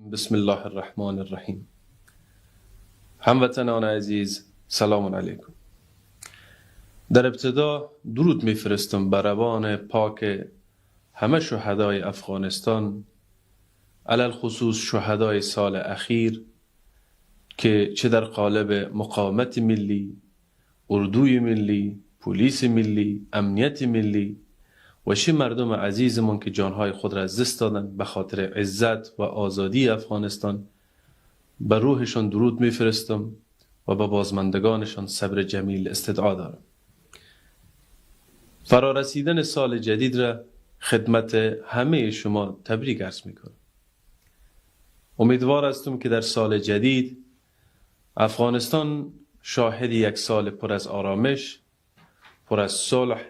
بسم الله الرحمن الرحیم. هموطنان عزیز، سلام علیکم. در ابتدا درود میفرستم به روان پاک همه شهدای افغانستان، علی الخصوص شهدای سال اخیر که چه در قالب مقاومت ملی، اردوی ملی، پلیس ملی، امنیت ملی و چه مردم عزیزمون که جانهای خود را از دست دادن به خاطر عزت و آزادی افغانستان، به روحشان درود میفرستم و به بازماندگانشان صبر جمیل استدعا دارم. فرارسیدن سال جدید را خدمت همه شما تبریک عرض میکنم. امیدوار هستم که در سال جدید افغانستان شاهد یک سال پر از آرامش، پر از صلح،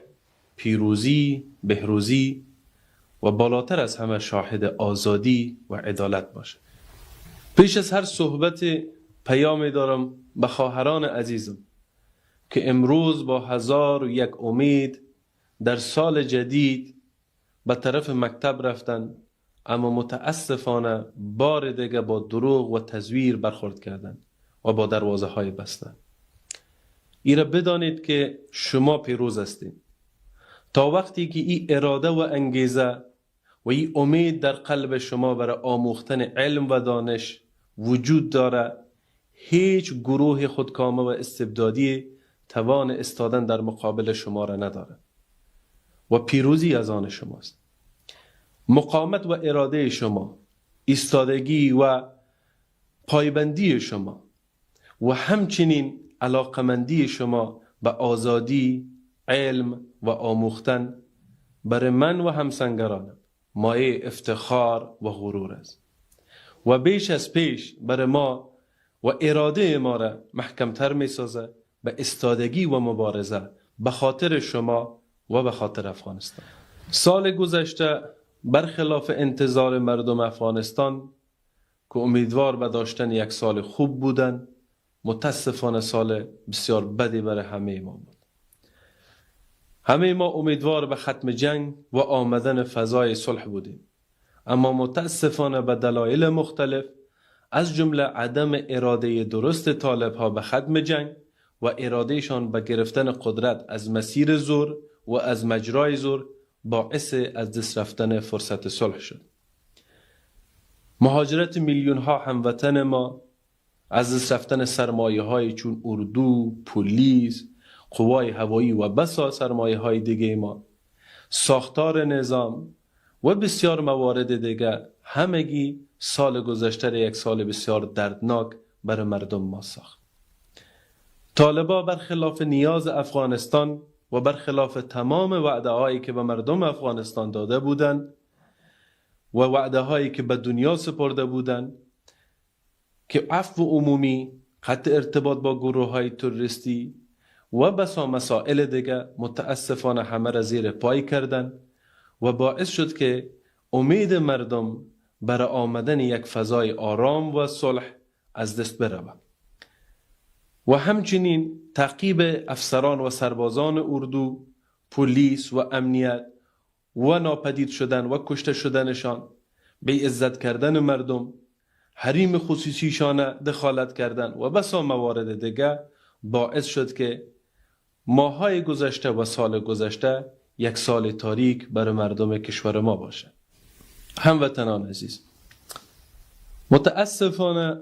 پیروزی، بهروزی و بالاتر از همه شاهد آزادی و عدالت باشه. پیش از هر صحبت پیامی دارم به خواهران عزیزم که امروز با 1001 امید در سال جدید به طرف مکتب رفتن، اما متاسفانه بار دیگه با دروغ و تزویر برخورد کردن و با دروازه های بسته. ایره بدانید که شما پیروز هستید. تا وقتی که این اراده و انگیزه و این امید در قلب شما برای آموختن علم و دانش وجود داره، هیچ گروه خودکامه و استبدادی توان استادن در مقابل شما را نداره و پیروزی از آن شماست. مقاومت و اراده شما، ایستادگی و پایبندی شما و همچنین علاقمندی شما به آزادی، علم و آموختن برای من و همسنگرانم مایه افتخار و غرور است و بیش از پیش برای ما و اراده ما را محکمتر می سازه به استادگی و مبارزه به خاطر شما و به خاطر افغانستان. سال گذشته برخلاف انتظار مردم افغانستان که امیدوار به داشتن یک سال خوب بودند، متاسفانه سال بسیار بدی برای همه ما بود. همه ما امیدوار به ختم جنگ و آمدن فضای صلح بودیم، اما متاسفانه به دلایل مختلف از جمله عدم اراده درست طالب ها به ختم جنگ و ارادهشان به گرفتن قدرت از مسیر زور و از مجرای زور باعث از دست رفتن فرصت صلح شد. مهاجرت میلیون ها هموطن ما، از دست رفتن سرمایه های چون اردو، پلیس، قوای هوایی و بسا سرمایه های دیگه ما، ساختار نظام و بسیار موارد دیگه، همگی سال گذشته یک سال بسیار دردناک برای مردم ما ساخت. طالبا برخلاف نیاز افغانستان و برخلاف تمام وعده هایی که به مردم افغانستان داده بودند و وعده هایی که به دنیا سپرده بودند که عفو عمومی، قطع ارتباط با گروه های تروریستی و بسا مسائل دیگه، متاسفانه همه را زیر پای کردن و باعث شد که امید مردم برای آمدن یک فضای آرام و صلح از دست برود. و همچنین تعقیب افسران و سربازان اردو، پلیس و امنیت و ناپدید شدن و کشته شدنشان، بی عزت کردن مردم، حریم خصوصیشان دخالت کردن و بسا موارد دیگه باعث شد که ماهای گذشته و سال گذشته یک سال تاریک برای مردم کشور ما باشه. هموطنان عزیز، متاسفانه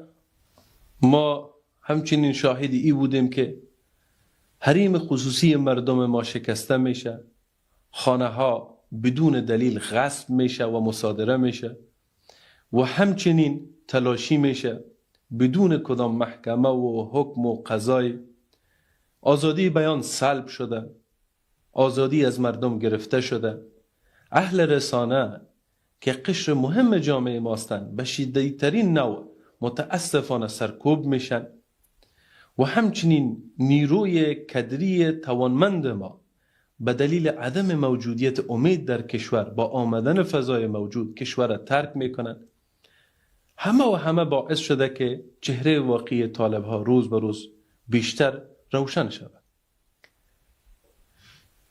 ما همچنین شاهد ای بودیم که حریم خصوصی مردم ما شکسته میشه، خانه ها بدون دلیل غصب میشه و مصادره میشه و همچنین تلاشی میشه بدون کدام محکمه و حکم و قضای. آزادی بیان سلب شده، آزادی از مردم گرفته شده. اهل رسانه که قشر مهم جامعه ماستند به شدیدترین نوع متاسفانه سرکوب میشن و همچنین نیروی کدری توانمند ما به دلیل عدم موجودیت امید در کشور با آمدن فضای موجود کشور را ترک میکنند. همه و همه باعث شده که چهره واقعی طالب ها روز به روز بیشتر روشن شود.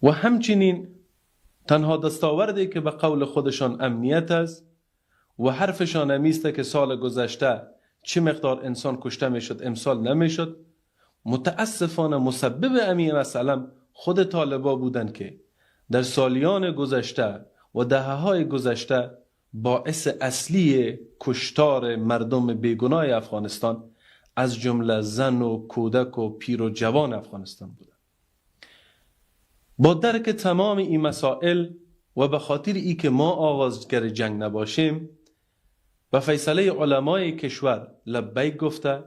و همچنین تنها دستاوردی که به قول خودشان امنیت است، و حرفشان همی که سال گذشته چه مقدار انسان کشته میشد امسال نمیشد، متاسفانه مسبب امی مسئله خود طالبا بودند که در سالیان گذشته و دهه‌های گذشته باعث اصلی کشتار مردم بیگناه افغانستان از جمله زن و کودک و پیر و جوان افغانستان بودند. با درک تمام این مسائل و به خاطر ای که ما آغازگر جنگ نباشیم، به فیصله علمای کشور لبیک گفته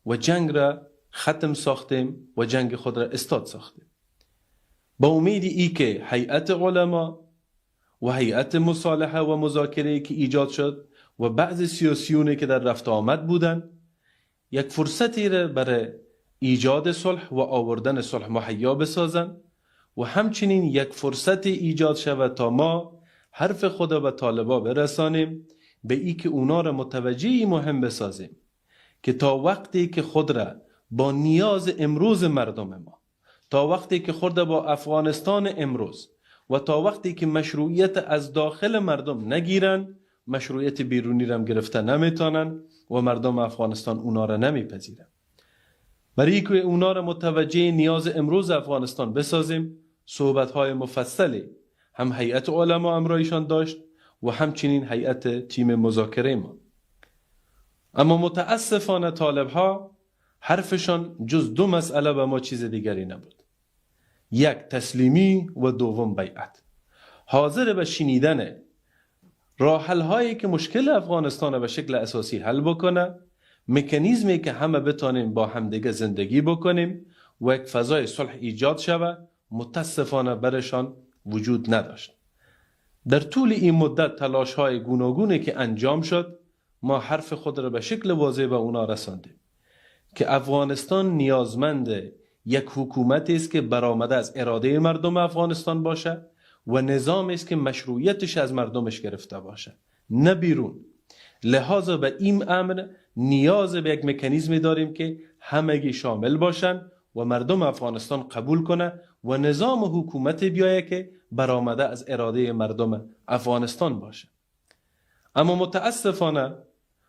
و جنگ را ختم ساختیم و جنگ خود را استاد ساختیم، با امید ای که هیئت علما و هیئت مصالحه و مذاکره که ایجاد شد و بعض سیاسیونی که در رفت آمد بودند یک فرصتی را برای ایجاد صلح و آوردن صلح مهیا بسازند و همچنین یک فرصت ایجاد شود تا ما حرف خود به طالبا برسانیم، به ای که اونا را متوجه مهم بسازیم که تا وقتی که خود را با نیاز امروز مردم ما، تا وقتی که خود با افغانستان امروز و تا وقتی که مشروعیت از داخل مردم نگیرن، مشروعیت بیرونی را گرفته نمیتونن و مردم افغانستان اونا را نمیپذیرن. برای که اونا را متوجه نیاز امروز افغانستان بسازیم، صحبت‌های مفصلی هم هیئت علما امرایشان داشت و همچنین هیئت تیم مذاکره ما. اما متاسفانه طالب‌ها حرفشان جز دو مسئله به ما چیز دیگری نبود: یک تسلیمی و دوم بیعت. حاضر به شنیدن راه حل هایی که مشکل افغانستان به شکل اساسی حل بکنه، مکانیزمی که همه بتانیم با همدیگه زندگی بکنیم و یک فضای صلح ایجاد شوه، متاسفانه برشان وجود نداشت. در طول این مدت تلاش های گوناگونی که انجام شد، ما حرف خود را به شکل واضح به اونا رساندیم که افغانستان نیازمند یک حکومت است که برآمده از اراده مردم افغانستان باشه و نظام است که مشروعیتش از مردمش گرفته باشه، نه بیرون. لحاظا به این امر نیاز به یک مکانیزمی داریم که همگی شامل باشن و مردم افغانستان قبول کنه و نظام و حکومت بیایه که برآمده از اراده مردم افغانستان باشه. اما متاسفانه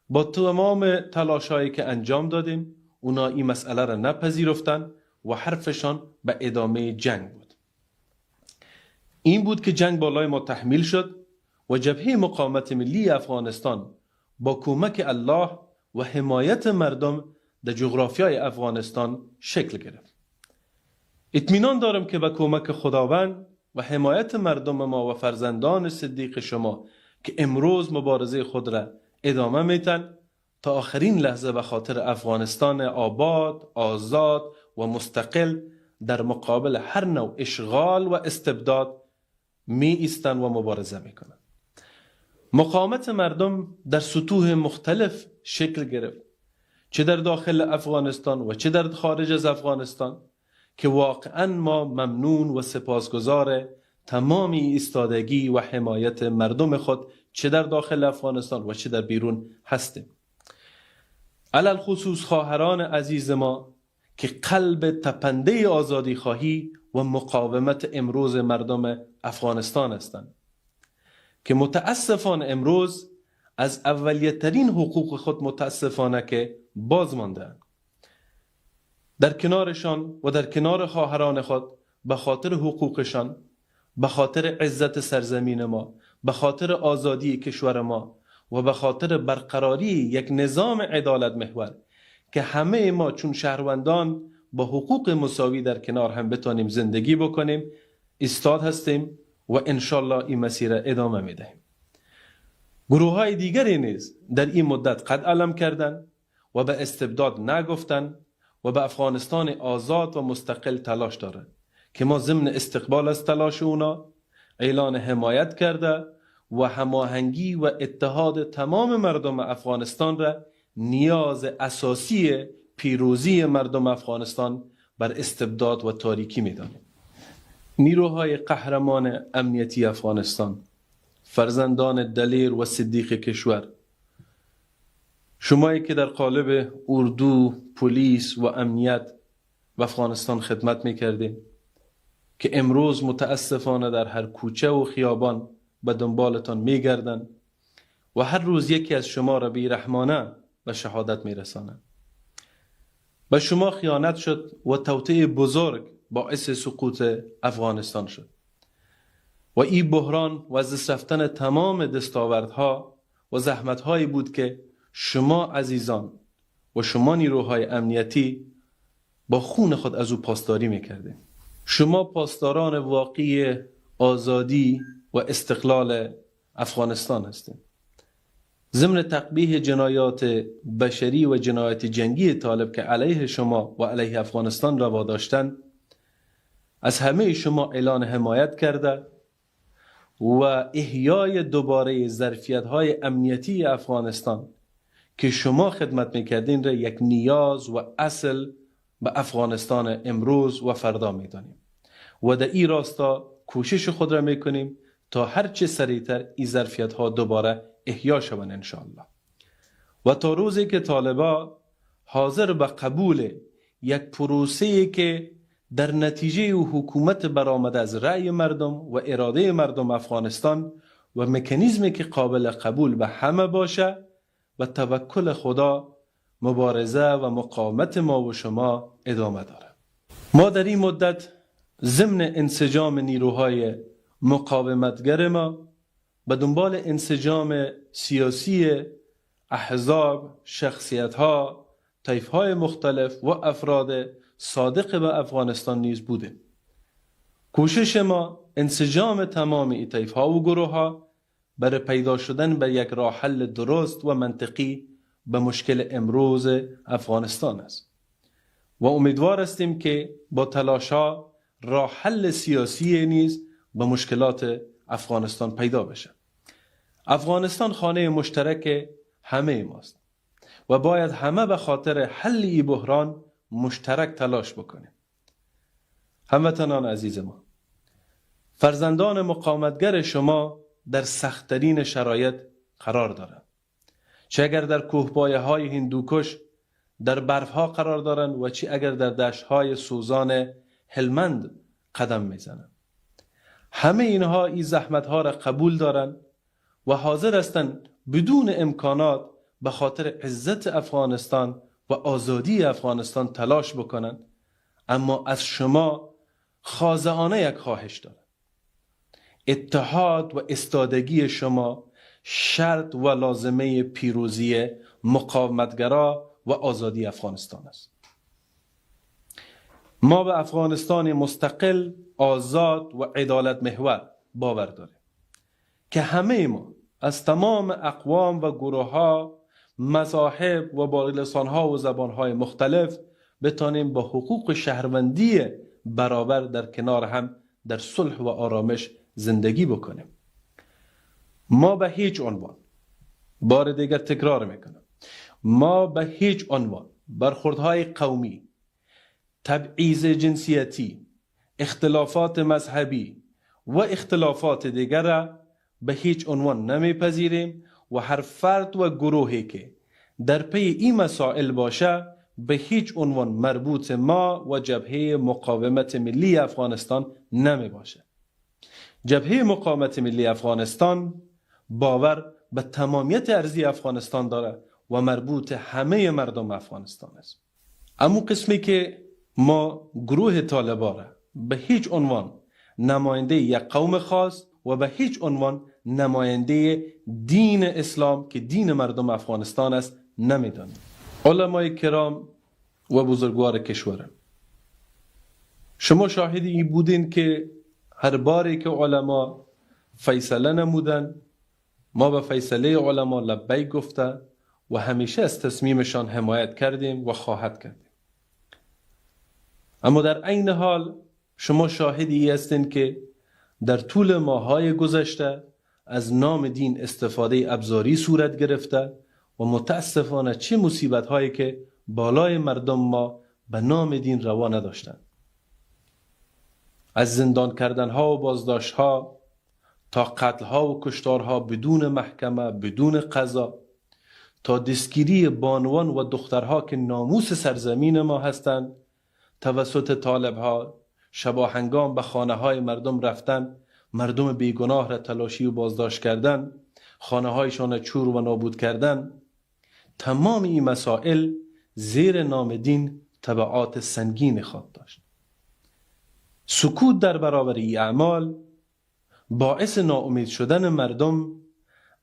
با تمام تلاش‌هایی که انجام دادیم، اونا این مسئله را نپذیرفتن و حرفشان به ادامه جنگ بود. این بود که جنگ بالای ما تحمیل شد و جبهه مقاومت ملی افغانستان با کمک الله و حمایت مردم در جغرافیای افغانستان شکل گرفت. اطمینان دارم که به کمک خداوند و حمایت مردم ما و فرزندان صدیق شما که امروز مبارزه خود را ادامه میتن، تا آخرین لحظه به خاطر افغانستان آباد، آزاد و مستقل در مقابل هر نوع اشغال و استبداد می ایستن و مبارزه میکنن. مقاومت مردم در سطوح مختلف شکل گرفت، چه در داخل افغانستان و چه در خارج از افغانستان، که واقعا ما ممنون و سپاسگزار تمام ایستادگی و حمایت مردم خود چه در داخل افغانستان و چه در بیرون هستیم. علل خصوص خواهران عزیز ما که قلب تپنده آزادی خواهی و مقاومت امروز مردم افغانستان هستند، که متاسفانه امروز از اولیه ترین حقوق خود متاسفانه که باز مانده‌اند. در کنارشان و در کنار خواهران خود به خاطر حقوقشان، به خاطر عزت سرزمین ما، به خاطر آزادی کشور ما و به خاطر برقراری یک نظام عدالت محور که همه ما چون شهروندان با حقوق مساوی در کنار هم بتانیم زندگی بکنیم، ایستاد هستیم و انشالله این مسیر ادامه میدهیم. گروه های دیگری نیز در این مدت قد علم کردند و به استبداد نگفتند و به افغانستان آزاد و مستقل تلاش دارند که ما ضمن استقبال از تلاش اونا اعلان حمایت کرده و هماهنگی و اتحاد تمام مردم افغانستان را نیاز اساسی پیروزی مردم افغانستان بر استبداد و تاریکی می‌دانیم. نیروهای قهرمان امنیتی افغانستان، فرزندان دلیر و صدیق کشور، شمایی که در قالب اردو، پلیس و امنیت و افغانستان خدمت می‌کردید که امروز متاسفانه در هر کوچه و خیابان به دنبالتان می‌گردند و هر روز یکی از شما را بیرحمانه به شهادت میرسانند. به شما خیانت شد و توطئه بزرگ باعث سقوط افغانستان شد و این بحران و از دست رفتن تمام دستاوردها و زحمتهایی بود که شما عزیزان و شما نیروهای امنیتی با خون خود از او پاسداری میکردید. شما پاسداران واقعی آزادی و استقلال افغانستان هستید. ضمن تقبیح جنایات بشری و جنایات جنگی طالب که علیه شما و علیه افغانستان روا داشتند، از همه شما اعلان حمایت کرده و احیای دوباره ظرفیت‌های امنیتی افغانستان که شما خدمت میکردین را یک نیاز و اصل به افغانستان امروز و فردا میدانیم و در این راستا کوشش خود را میکنیم تا هرچه سریعتر این ظرفیت‌ها دوباره احیا شوند انشاءالله. و تا روزی که طالبا حاضر به قبول یک پروسه که در نتیجه حکومت برآمده از رأی مردم و اراده مردم افغانستان و مکانیزمی که قابل قبول به همه باشه و توکل خدا مبارزه و مقاومت ما و شما ادامه داره. ما در این مدت ضمن انسجام نیروهای مقاومتگر ما به دنبال انسجام سیاسی احزاب، شخصیت‌ها، طیف‌های مختلف و افراد صادق به افغانستان نیز بوده. کوشش ما انسجام تمام این طیف‌ها و گروه‌ها برای پیدا شدن به یک راه حل درست و منطقی به مشکل امروز افغانستان است و امیدوار هستیم که با تلاش‌ها راه حل سیاسی نیز به مشکلات افغانستان پیدا بشه. افغانستان خانه مشترک همه ماست و باید همه به خاطر حل این بحران مشترک تلاش بکنیم. هموطنان عزیز ما، فرزندان مقاومتگر شما در سختترین شرایط قرار دارند، چه اگر در کوهپایه های هندوکش در برف ها قرار دارند و چه اگر در دشت های سوزان هلمند قدم میزنند. همه اینها این زحمت ها را قبول دارند و حاضر هستند بدون امکانات به خاطر عزت افغانستان و آزادی افغانستان تلاش بکنند، اما از شما خاضعانه یک خواهش دارند. اتحاد و استادگی شما شرط و لازمه پیروزی مقاومتگرا و آزادی افغانستان است. ما به افغانستان مستقل، آزاد و عدالت محور باور داریم که همه ما از تمام اقوام و گروه ها، مذاهب و با لسان‌ها و زبان‌های مختلف بتانیم با حقوق شهروندی برابر در کنار هم در صلح و آرامش زندگی بکنیم. ما به هیچ عنوان، بار دیگر تکرار میکنم، ما به هیچ عنوان برخوردهای قومی، تبعیض جنسیتی، اختلافات مذهبی و اختلافات دیگر را به هیچ عنوان نمیپذیریم و هر فرد و گروهی که در پی این مسائل باشه به هیچ عنوان مربوط ما و جبهه مقاومت ملی افغانستان نمی باشه. جبهه مقاومت ملی افغانستان باور به تمامیت ارضی افغانستان داره و مربوط همه مردم افغانستان است. اما قسمی که ما گروه طالبان را به هیچ عنوان نماینده یک قوم خاص و به هیچ عنوان نماینده دین اسلام که دین مردم افغانستان است نمیدانیم. علمای کرام و بزرگوار کشورم، شما شاهد این بودین که هر باری که علما فیصله نمودن ما به فیصله علما لبیک گفته و همیشه از تصمیمشان حمایت کردیم و خواهد کردیم. اما در عین حال شما شاهد این هستین که در طول ماهای گذشته از نام دین استفاده ابزاری صورت گرفته و متاسفانه چه مصیبت هایی که بالای مردم ما به نام دین روا نداشتند، از زندان کردن ها و بازداشت ها تا قتل ها و کشتارها بدون محکمه، بدون قضا، تا دستگیری بانوان و دخترها که ناموس سرزمین ما هستند توسط طالب ها، شباهنگام به خانه های مردم رفتن، مردم بیگناه را تلاشی و بازداشت کردن خانه هایشان چور و نابود کردن، تمام این مسائل زیر نام دین تبعات سنگین خواهد داشت. سکوت در برابر این اعمال باعث ناامید شدن مردم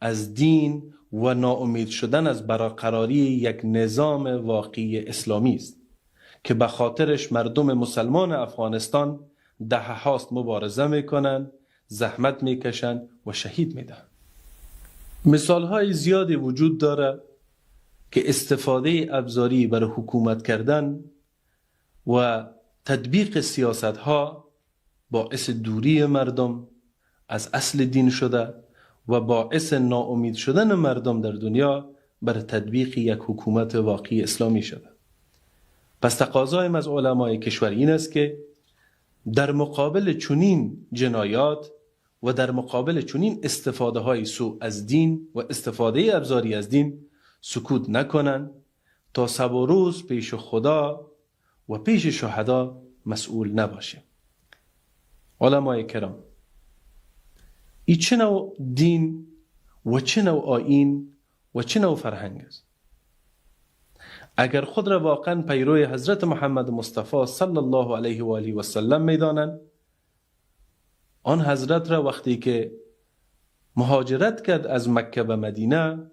از دین و ناامید شدن از برقراری یک نظام واقعی اسلامی است که به خاطرش مردم مسلمان افغانستان دهه هاست مبارزه میکنن، زحمت میکشن و شهید میدهند. مثال های زیادی وجود داره که استفاده ابزاری برای حکومت کردن و تطبیق سیاست ها باعث دوری مردم از اصل دین شده و باعث ناامید شدن مردم در دنیا بر تطبیق یک حکومت واقعی اسلامی شده. پس تقاضایم از علمای کشور این است که در مقابل چنین جنایات و در مقابل چنین استفاده های سوء از دین و استفاده ابزاری از دین سکوت نکنند تا شب و روز پیش خدا و پیش شهدا مسئول نباشیم. علمای کرام، ای چه نوع دین و چه نوع آیین و چه نوع فرهنگ است؟ اگر خود را واقعا پیروی حضرت محمد مصطفی صلی الله علیه و آله و سلم میدانند، آن حضرت را وقتی که مهاجرت کرد از مکه به مدینه،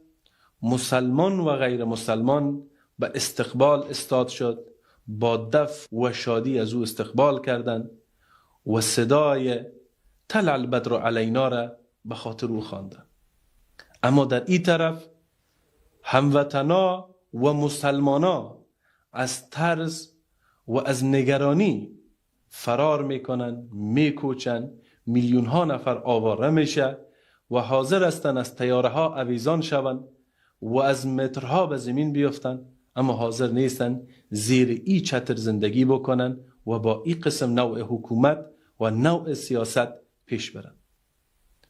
مسلمان و غیر مسلمان به استقبال استاد شد، با دف و شادی از او استقبال کردند و صدای طلع البدر علینا را به خاطر او خواندند. اما در این طرف هموطنا و مسلمانا از ترس و از نگرانی فرار میکنن، میکوچن، میلیون ها نفر آواره میشه و حاضر هستند از طیاره ها اویزان شوند و از مترها به زمین بیفتن، اما حاضر نیستن زیر ای چتر زندگی بکنن و با ای قسم نوع حکومت و نوع سیاست پیش برن.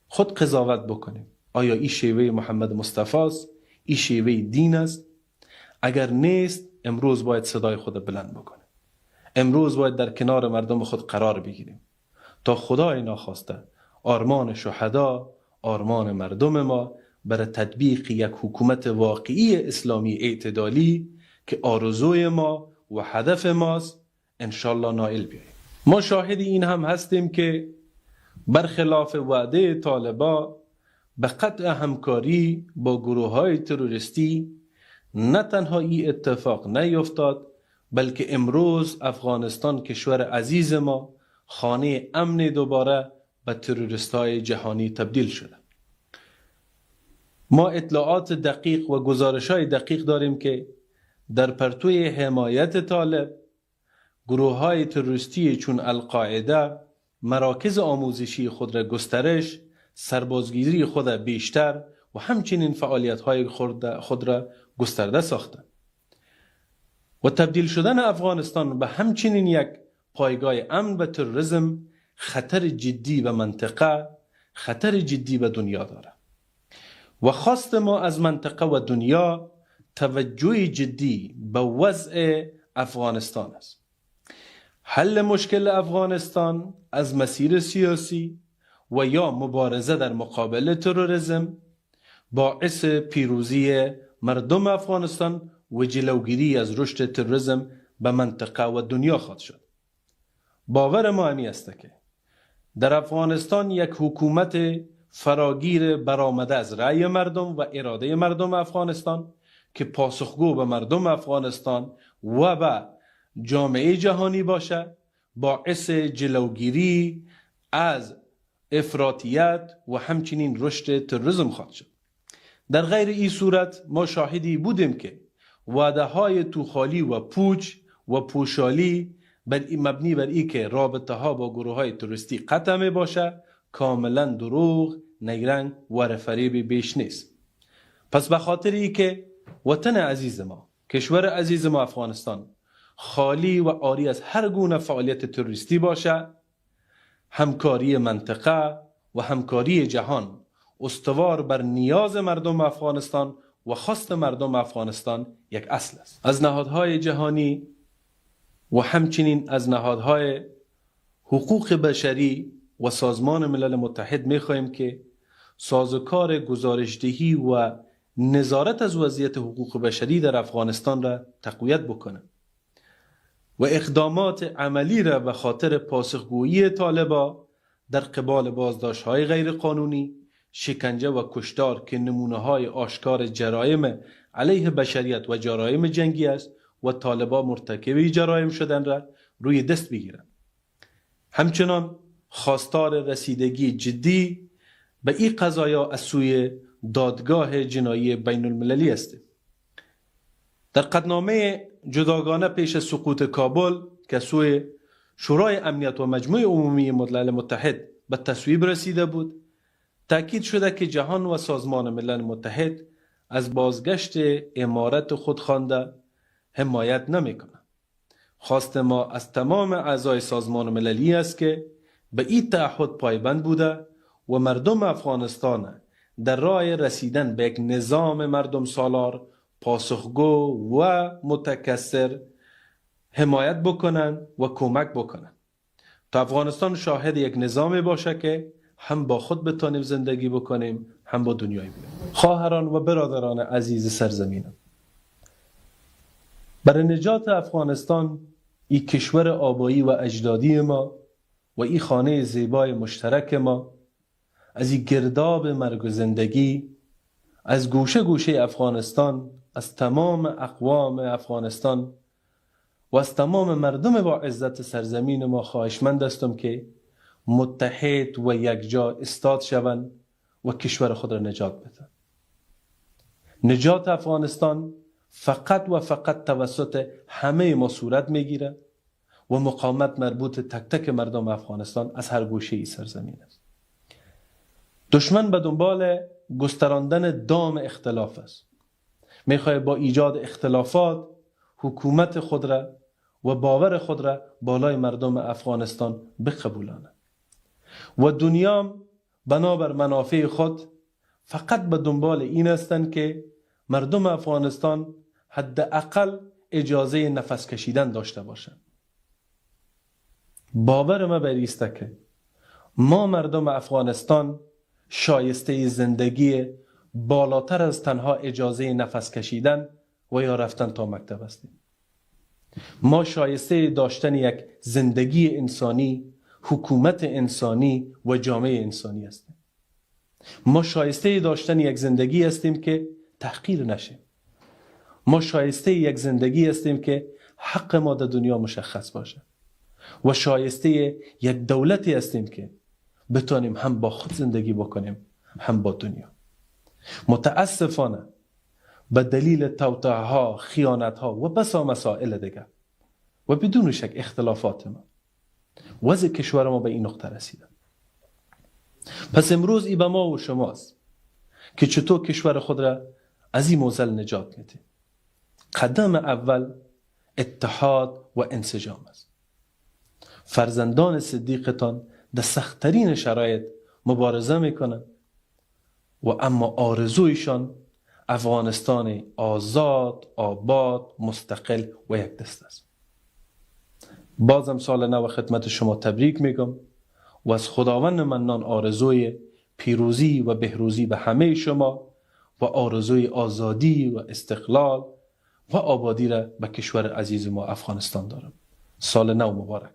خود قضاوت بکنیم، آیا ای شیوه محمد مصطفی است؟ ای شیوه دین است؟ اگر نیست، امروز باید صدای خود بلند بکنیم. امروز باید در کنار مردم خود قرار بگیریم تا خدای ناخواسته آرمان شهدا، آرمان مردم ما برای تطبیق یک حکومت واقعی اسلامی اعتدالی که آرزوی ما و هدف ماست انشالله نائل بیاییم. ما شاهد این هم هستیم که برخلاف وعده طالبا به قطع همکاری با گروه های تروریستی، نه تنها این اتفاق نیفتاد، بلکه امروز افغانستان، کشور عزیز ما، خانه امن دوباره به تروریست های جهانی تبدیل شده. ما اطلاعات دقیق و گزارش های دقیق داریم که در پرتوی حمایت طالب، گروه های تروریستی چون القاعده مراکز آموزشی خود را گسترش، سربازگیری خود بیشتر و همچنین فعالیت های خود را گسترده ساختند و تبدیل شدن افغانستان به همچنین یک پایگاه امن به تروریسم خطر جدی به منطقه، خطر جدی به دنیا داره و خواست ما از منطقه و دنیا توجه جدی به وضع افغانستان است. حل مشکل افغانستان از مسیر سیاسی و یا مبارزه در مقابل تروریسم باعث پیروزی مردم افغانستان و جلوگیری از رشد تروریسم به منطقه و دنیا خواهد شد. باور ما همی است که در افغانستان یک حکومت فراگیر برآمده از رأی مردم و اراده مردم افغانستان که پاسخگو به مردم افغانستان و به جامعه جهانی باشه، باعث جلوگیری از افراطیت و همچنین رشد تروریسم خواهد شد. در غیر این صورت ما شاهدی بودیم که وعده های توخالی و پوچ و پوشالی مبنی بر ای که رابطه ها با گروه های تروریستی قطع می باشه، کاملا دروغ، نیرنگ و فریب بیش نیست. پس به خاطر ای که وطن عزیز ما، کشور عزیز ما افغانستان خالی و عاری از هر گونه فعالیت تروریستی باشه، همکاری منطقه و همکاری جهان استوار بر نیاز مردم افغانستان و خواست مردم افغانستان یک اصل است. از نهادهای جهانی و همچنین از نهادهای حقوق بشری و سازمان ملل متحد میخواهیم که سازوکار گزارشدهی و نظارت از وضعیت حقوق بشری در افغانستان را تقویت بکنه و اقدامات عملی را به خاطر پاسخگویی طالبا در قبال بازداشت‌های غیرقانونی، شکنجه و کشتار که نمونه‌های آشکار جرایم علیه بشریت و جرایم جنگی است و طالبا مرتکب جرایم شدن را روی دست بگیرند. همچنان خواستار رسیدگی جدی به این قضایا از سوی دادگاه جنایی بین المللی هستیم. در قطعنامه جداگانه پیش از سقوط کابل که سوی شورای امنیت و مجمع عمومی ملل متحد به تصویب رسیده بود، تاکید شده که جهان و سازمان ملل متحد از بازگشت امارت خودخوانده حمایت نمیکنه. خواست ما از تمام اعضای سازمان مللی است که به این تعهد پایبند بوده و مردم افغانستان در راه رسیدن به یک نظام مردم سالار، پاسخگو و متکثر حمایت بکنن و کمک بکنن تا افغانستان شاهد یک نظام باشه که هم با خود بتانیم زندگی بکنیم، هم با دنیای بیرون. خواهران و برادران عزیز سرزمینم، برای نجات افغانستان، این کشور آبایی و اجدادی ما و این خانه زیبای مشترک ما، از این گرداب مرگ و زندگی، از گوشه گوشه افغانستان، از تمام اقوام افغانستان و از تمام مردم با عزت سرزمین ما خواهشمند هستم که متحد و یکجا استاد شوند و کشور خود را نجات بدن. نجات افغانستان فقط و فقط توسط همه ما صورت میگیره و مقاومت مربوط تک تک مردم افغانستان از هر گوشه ای سرزمین است. دشمن به دنبال گستراندن دام اختلاف است. میخواد با ایجاد اختلافات حکومت خود را و باور خود را بالای مردم افغانستان بقبولاند و دنیا بنابر منافع خود فقط به دنبال این هستند که مردم افغانستان حداقل اجازه نفس کشیدن داشته باشند. باور ما بر است که ما مردم افغانستان شایسته زندگی بالاتر از تنها اجازه نفس کشیدن و یا رفتن تا مکتب هستیم. ما شایسته داشتن یک زندگی انسانی، حکومت انسانی و جامعه انسانی هستیم. ما شایسته داشتن یک زندگی هستیم که تحقیر نشه. ما شایسته یک زندگی هستیم که حق ما در دنیا مشخص باشه و شایسته یک دولتی هستیم که بتانیم هم با خود زندگی بکنیم، هم با دنیا. متاسفانه به دلیل توطئه ها، خیانت ها و بسا مسائل دیگه و بدون شک اختلافات ما، وضع کشور ما به این نقطه رسیده. پس امروز ای به ما و شماست که چطور کشور خود را از این معضل نجات میدیم. قدم اول اتحاد و انسجام است. فرزندان صدیقتان در سختترین شرایط مبارزه میکنند و اما آرزویشان افغانستان آزاد، آباد، مستقل و یک دست است. بازم سال نو خدمت شما تبریک میگم و از خداوند منان آرزوی پیروزی و بهروزی به همه شما و آرزوی آزادی و استقلال و آبادی را به کشور عزیز ما افغانستان دارم. سال نو مبارک.